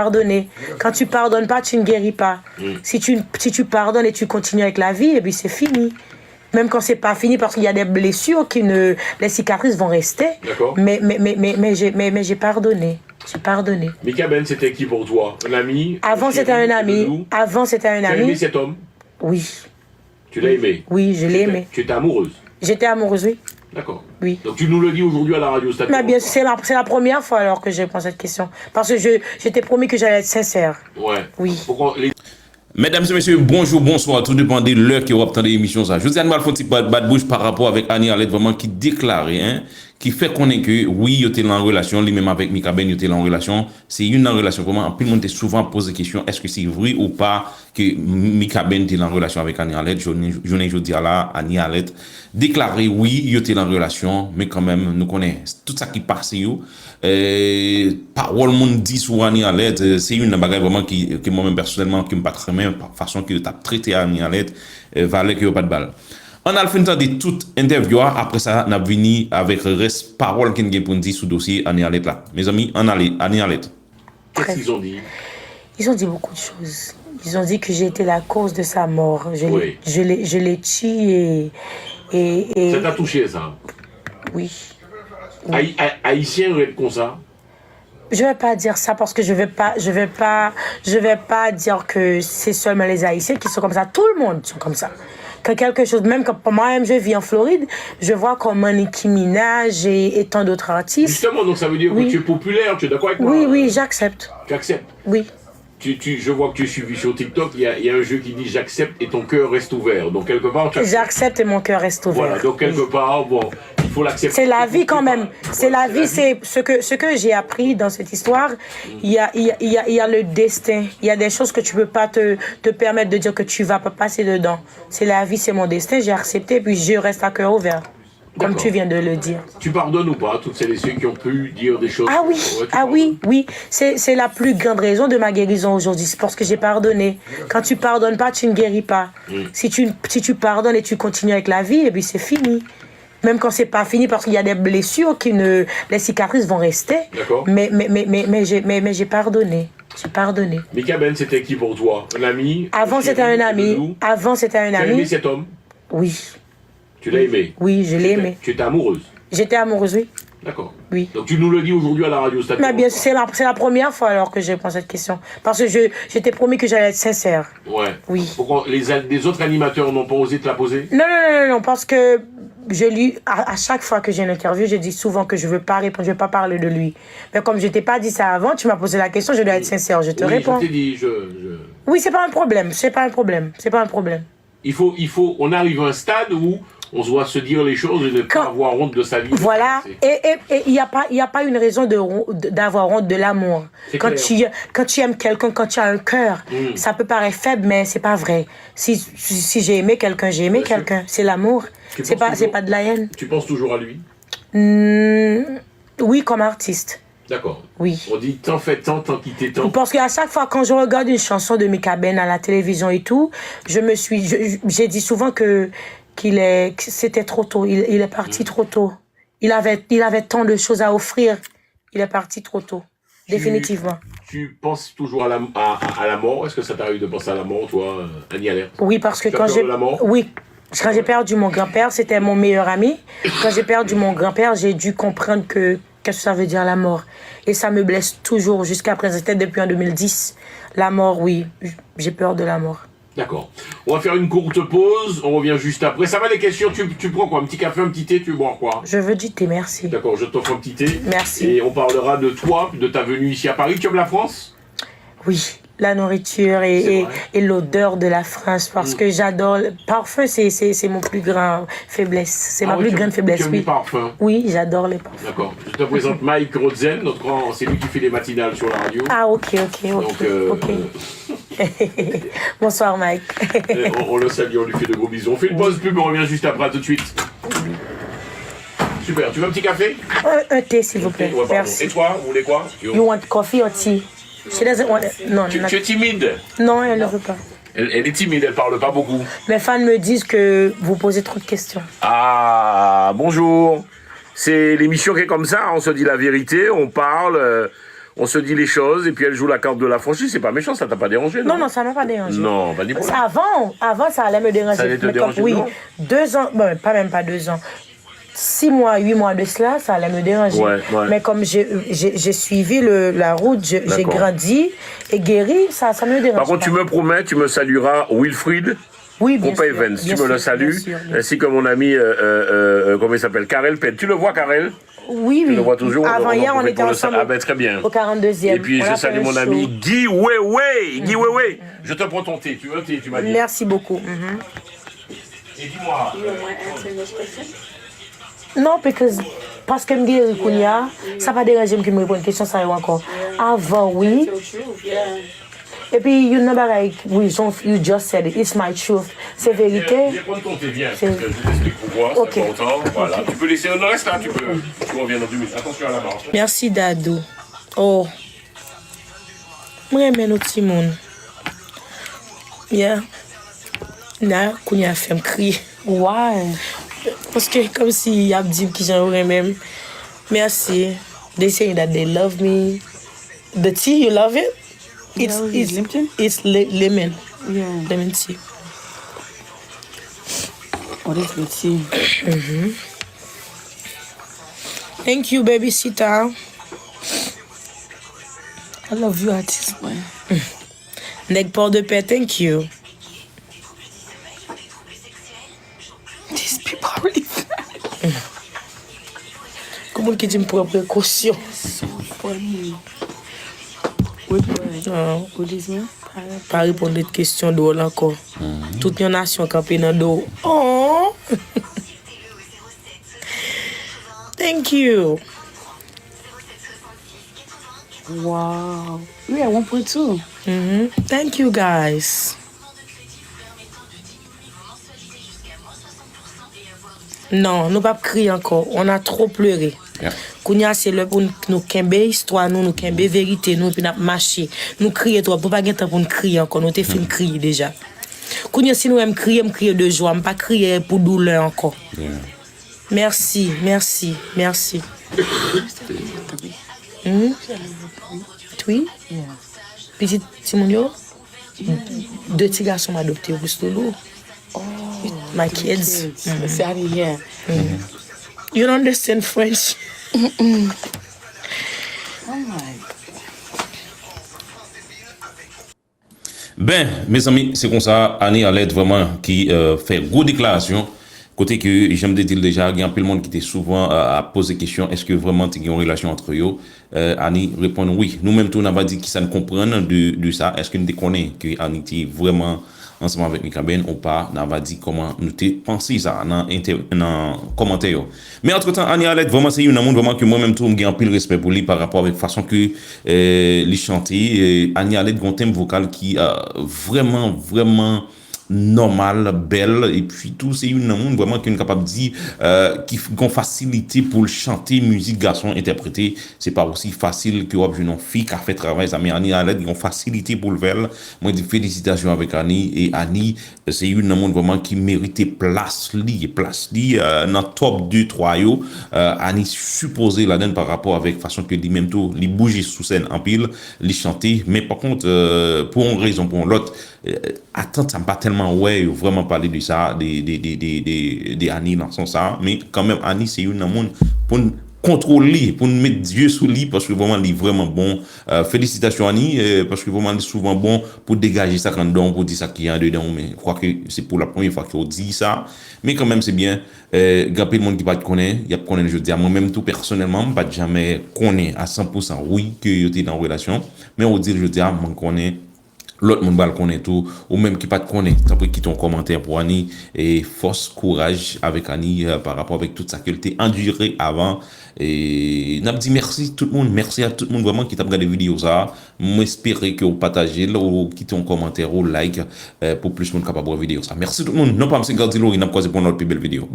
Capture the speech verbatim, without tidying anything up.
pardonner. Quand tu pardonnes pas, tu ne guéris pas. Si tu, si tu pardonnes et tu continues avec la vie, et puis c'est fini. Même quand c'est pas fini, parce qu'il y a des blessures qui ne, les cicatrices vont rester. D'accord. Mais, mais, mais, mais, mais j'ai mais, mais j'ai pardonné. J'ai pardonné. Mikaben, c'était qui pour toi? Un ami? Avant, c'était un ami. Avant, c'était un ami. Tu as aimé cet homme? Oui. Tu l'as aimé? Oui, je l'ai aimé. Tu étais amoureuse? J'étais amoureuse, oui. D'accord. Oui. Donc tu nous le dis aujourd'hui à la radio, ça te Mais bien dérange sûr, c'est la, c'est la première fois alors que je réponds cette question. Parce que je, je t'ai promis que j'allais être sincère. pas? Ouais. Oui. Pourquoi les Medam e mesye, bonjou, bonswa, tou depan de lè ke w ap tande emisyon sa. Jodi a nou al fè yon ti bat, bat bouch pa rapò avèk Anie Alerte, vrèman ki deklare, en, ki fè konnen ke wi, yo te lan relasyon, li menm avèk Mikaben, yo te lan relasyon. Se youn nan relasyon, vrèman, anpil moun te souvan ap poze kesyon, èske se vre ou pa ke Mikaben te lan relasyon avèk Anie Alerte, jounen, jounen jodi a la, Anie Alerte deklare wi, yo te lan relasyon, men kanmenm, nou konnen tout sa ki pase yo, eh, pawòl moun di sou Anie Alerte, eh, se youn nan bagay vrèman ki, ki mwen menm pèsonèlman, ke m pa t renmen, pa- fason ke yo t ap trete Anie Alerte, eh, valè ke yo pa t ba l. Ann al fin tande tout entèvyou a, apre sa, n ap vini avèk rès pawòl ke n gen pou n di sou dosye Anie Alerte la. Mezanmi, ann ale, Anie Alerte. Qu'est-ce qu'ils ont dit? Ils ont dit beaucoup de choses. Ils ont dit que j'ai été la cause de sa mort. Je Oui. l'ai je l'ai- je l'ai tué et, et, et- Ça t'a touché, ça? Oui. Haï- Haï- Haïtien reste comme ça? Je vais pas dire ça parce que je vais pas, je vais pas, je vais pas dire que c'est seulement les Haïtiens qui sont comme ça. Tout le monde sont comme ça. Quand quelque chose, même quand moi-même je vis en Floride, je vois comment Nicki Minaj et, et tant d'autres artistes. Justement, donc ça veut dire Oui. Que tu es populaire, tu es d'accord avec moi? Oui, oui, j'accepte. Tu acceptes? Oui. Tu, tu- je vois que tu es suivi sur TikTok, il y a, il y a un jeu qui dit j'accepte et ton cœur reste ouvert. Donc quelque part, tu acceptes. J'accepte et mon cœur reste ouvert. Voilà, donc quelque Oui. Part, bon, il faut l'accepter. C'est la vie Quelque quand part. Même. C'est Voilà, la vie, c'est ce que, ce que j'ai appris dans cette histoire. Il y, a, il, y a, il y a- il y a le destin. Il y a des choses que tu peux pas te, te permettre de dire que tu vas pas passer dedans. C'est la vie, c'est mon destin. J'ai accepté, puis je reste à cœur ouvert. Comme D'accord. Tu viens de le dire. Tu pardonnes ou pas toutes celles et ceux qui ont pu dire des choses? Ah oui, Ouais, tu ah pardonnes. Oui, oui. C'est, c'est la plus grande raison de ma guérison aujourd'hui. C'est parce que j'ai pardonné. Quand tu pardonnes pas, tu ne guéris pas. Si tu, si tu pardonnes et tu continues avec la vie, et puis c'est fini. Même quand c'est pas fini, parce qu'il y a des blessures qui ne, les cicatrices vont rester. D'accord. Mais, mais, mais, mais, mais j'ai mais, mais j'ai pardonné. J'ai pardonné. Mikaben, c'était qui pour toi? Un ami? Avant, c'était un ami. Avant, c'était un Tu as aimé ami. Cet homme? Oui. Tu l'as aimé? Oui, je Tu l'ai étais- aimé. Tu étais amoureuse? J'étais amoureuse, oui. D'accord. Oui. Donc tu nous le dis aujourd'hui à la radio, ça te Mais bien dérange sûr, c'est la, c'est la première fois alors que je réponds cette question. Parce que je, je t'ai promis que j'allais être sincère. pas? Ouais. Oui. Pourquoi les, les autres animateurs n'ont pas osé te la poser? Non, non, non, non, non, parce que je lui, à, à chaque fois que j'ai une interview, je dis souvent que je veux pas répondre, je veux pas parler de lui. Mais comme je t'ai pas dit ça avant, tu m'as posé la question, je dois être sincère, je te Oui, réponds. Je t'ai dit, je, je- Oui, c'est pas un problème, c'est pas un problème, c'est pas un problème. Il faut, il faut, on arrive à un stade où on doit se dire les choses et ne Quand- pas avoir honte de sa vie. Voilà, C'est- et et- et il n'y a pas, il y a pas une raison de, d'avoir honte de l'amour. C'est Quand clair. Tu, quand tu aimes quelqu'un, quand tu as un cœur, Mm. Ça peut paraître faible, mais c'est pas vrai. Si, si, si j'ai aimé quelqu'un, j'ai aimé Bien sûr. Quelqu'un. C'est l'amour. Tu C'est penses pas, toujours- c'est pas de la haine. Tu penses toujours à lui? Hmm, oui, comme artiste. D'accord. Oui. On dit tant fait tant, tant quitté tant. Parce qu'à chaque fois, quand je regarde une chanson de Mikaben à la télévision et tout, je me suis, je- j'ai dit souvent que qu'il est, que c'était trop tôt. Il, il est parti trop tôt. Il avait, il avait tant de choses à offrir. Il est parti trop tôt. Définitivement. Tu penses toujours à la, à, à la mort? Est-ce que ça t'arrive de penser à la mort, toi, euh, Annie Alerte? Oui, parce que Tu as quand peur j'ai, de la mort? Oui, quand j'ai perdu mon grand-père, c'était mon meilleur ami. Quand j'ai perdu mon grand-père, j'ai dû comprendre que qu'est-ce que ça veut dire la mort. Et ça me blesse toujours jusqu'à présent. C'était depuis en deux mille dix. La mort, oui, j'ai peur de la mort. D'accord. On va faire une courte pause, on revient juste après. Ça va les questions, tu, tu prends quoi? Un petit café, un petit thé, tu bois quoi? Je veux du thé, merci. D'accord, je t'offre un petit thé. Merci. Et on parlera de toi, de ta venue ici à Paris. Tu aimes la France? Oui, la nourriture et, et, et l'odeur de la France, parce que j'adore le parfum, c'est, c'est, c'est mon plus grand faiblesse. C'est ma plus grande faiblesse, oui. Tu aimes les parfums? Oui, j'adore les parfums. D'accord. Je te présente Mike Rodzen, notre grand, c'est lui qui fait les matinales sur la radio. Ah, ok, ok, ok. Donc, euh, Ok. Bonsoir, Mike. Euh, on, on le salue, on lui fait de gros bisous. On fait une pause pub, on revient juste après, à tout de suite. Super, tu veux un petit café? Un, un thé, s'il vous plaît. Ouais, pardon. Merci. Et toi, vous voulez quoi? You want coffee or tea? She doesn't want it. Non, Tu, non. Tu es timide? Non, elle ne veut pas. Elle, elle est timide, elle parle pas beaucoup. Mes fans me disent que vous posez trop de questions. Ah, bonjour. C'est l'émission qui est comme ça, on se dit la vérité, on parle, euh, On se dit les choses et puis elle joue la carte de la franchise. C'est pas méchant, ça t'a pas dérangé, non? Non, non, ça m'a pas dérangé. Non, pas du tout. Avant, avant, ça allait me déranger. Ça allait te Mais comme- déranger, oui, non? Deux ans, bon, pas même pas deux ans. Six mois, huit mois de cela, ça allait me déranger. Ouais, ouais. Mais comme j'ai j'ai- j'ai suivi le, la route, je- j'ai D'accord. Grandi et guéri, ça ça me dérange Par contre, pas. Tu me promets, tu me salueras Wilfried, Oui, bien Compay sûr, Evans. Bien Tu me le sûr, salues, bien sûr, bien ainsi que mon ami, euh, euh, euh, comment il s'appelle, Karel Ped. Tu le vois, Karel? Oui, Tu oui. le vois toujours? Avant-hier, on profite était pour le sal- ensemble Ah ben, très bien. Au quarante-deuxième. Et puis, On je a salue fait un mon show. ami Guy Wewe. Guy Wewe, je te prends ton thé. Tu veux un thé, tu m'as dit. Merci beaucoup. Mhm. Et dis-moi. Non, because, paske m geri kounye a, sa pa deranje m ke m reponn kesyon sa yo ankò. Avan, wi. Your truth, yeah. Epi, youn nan bagay, wi, jan you just said it, it's my truth. Se verite. Viens prendre ton thé, viens. C'est- Je t'explique pourquoi. Ok. C'est important. Voilà. Tu peux laisser. Non, reste là, tu peux. Tu reviens dans deux minutes. Attention à la marche. Merci, Dadou. Oh. Mwen renmen nou timoun. Yeah. Na, kounye a fè m kriye. Why? Paske kòmsi y ap di m kijan yo renmen m. Merci. They saying that they love me. The tea, you love it? It's, Yeah, it's, lemon tea? It's le- lemon. Yeah. Lemon tea. What is the tea? Thank you, baby sita. I love you, artist mwen. Nèg Port de Paix, thank you. These people are really fine. Kou moun ki di m pran prekosyon. So funny. What do I? Oh, What is me? pa reponn lòt kesyon dwòl ankò. Tout yon nasyon kanpe nan do w. Oh. Thank you. Wow. We at one point two. Mhm. Thank you, guys. Non, nou p ap kriye ankò. On a trop pleuré. Yeah. Kounye a se lè pou n- nou kenbe istwa nou, nou kenbe verite nou, epi n ap mache. Nou kriye twòp, nou pa gen tan pou n kriye ankò, nou te fin kriye deja. Kounye a si nou wè m kriye, m kriye de jwa, m pa kriye pou doulè ankò. Yeah. Mèsi, mèsi, mèsi. Hmm? Twi? Pitit timoun yo? De ti gason m adopte yo plis loulou. My kids. Sit out of here. You don't understand French? Oh my. Ben, mezanmi, se konsa, Annie Arlette vrèman ki euh, fè gwo deklarasyon. Kote ke, jan m te di l deja, gen anpil moun ki te souvan euh, ap poze kesyon, èske vrèman te gen yon relasyon antre yo? Euh, Annie reponn wi. Nou menm tou, n ava di kisa n konprann de, de sa. Èske n te konnen ke Annie te vrèman ansanm avèk Mikaben ou pa? N ava di kòman nou te panse sa nan, entè, nan kòmantè yo. Men antretan, Annie Arlette vrèman se youn nan moun vrèman ke mwen menm tou m gen anpil respè pou li pa rapò avèk fason ke euh, li chante. Euh, Annie Arlette gen yon tenb vokal ki euh, vrèman, vrèman nòmal, bèl, epi tou se youn nan moun vrèman ke n kapab di euh, ki f- gen yon fasilite pou l chante mizik gason entèprete. Se pa osi fasil ke w ap jwenn yon fi ka fè travay sa, men Annie Arlette gen yon fasilite pou l fè l. Mwen di felisitasyon avèk Annie, e Annie se youn nan moun vrèman ki merite plas li, plas li euh, nan top de twa yo. Euh, Annie sipoze ladann pa rapò avèk fason ke li menm tou li bouje sou sèn anpil, li chante, men pa kont euh, pou yon rezon pou yon lòt, euh, atant sa m pa tèlman wè yo vrèman pale de sa, de, de, de, de, de, de Annie nan sans sa, men kanmenm Annie se youn nan moun pou n kontwole li, pou n met zye sou li, paske vrèman li vrèman bon. Euh, felisitasyon Annie, euh, paske vrèman li souvan bon pou degaje sa k anndan w, pou di sa ki andedan w, men kwake se pou la premye fwa ke w di sa, men kanmenm se byen. Euh, gen anpil moun ki pa t konnen, y ap konnen l jodi a. Mwen menm tou pèsonèlman, m pa t janmè konnen a san pousan wi ke yo te nan relasyon, men ou di l jodi a, mwen konnen, lòt moun pral konnen tou, ou menm ki pa t konnen, tanpri kite yon kòmantè pou Annie, e fòs, kouraj avèk Annie euh, pa rapò avèk tout sa ke l te andire avan. E n ap di mèsi tout moun, mèsi a tout moun vrèman ki t ap gade videyo sa a. M espere ke w pataje l, ou kite yon kòmantè, ou like euh, pou plis moun kapab wè videyo sa a. Mèsi tout moun, non pa m se Gardy Laurie, n ap kwaze pou yon lòt pi bèl videyo.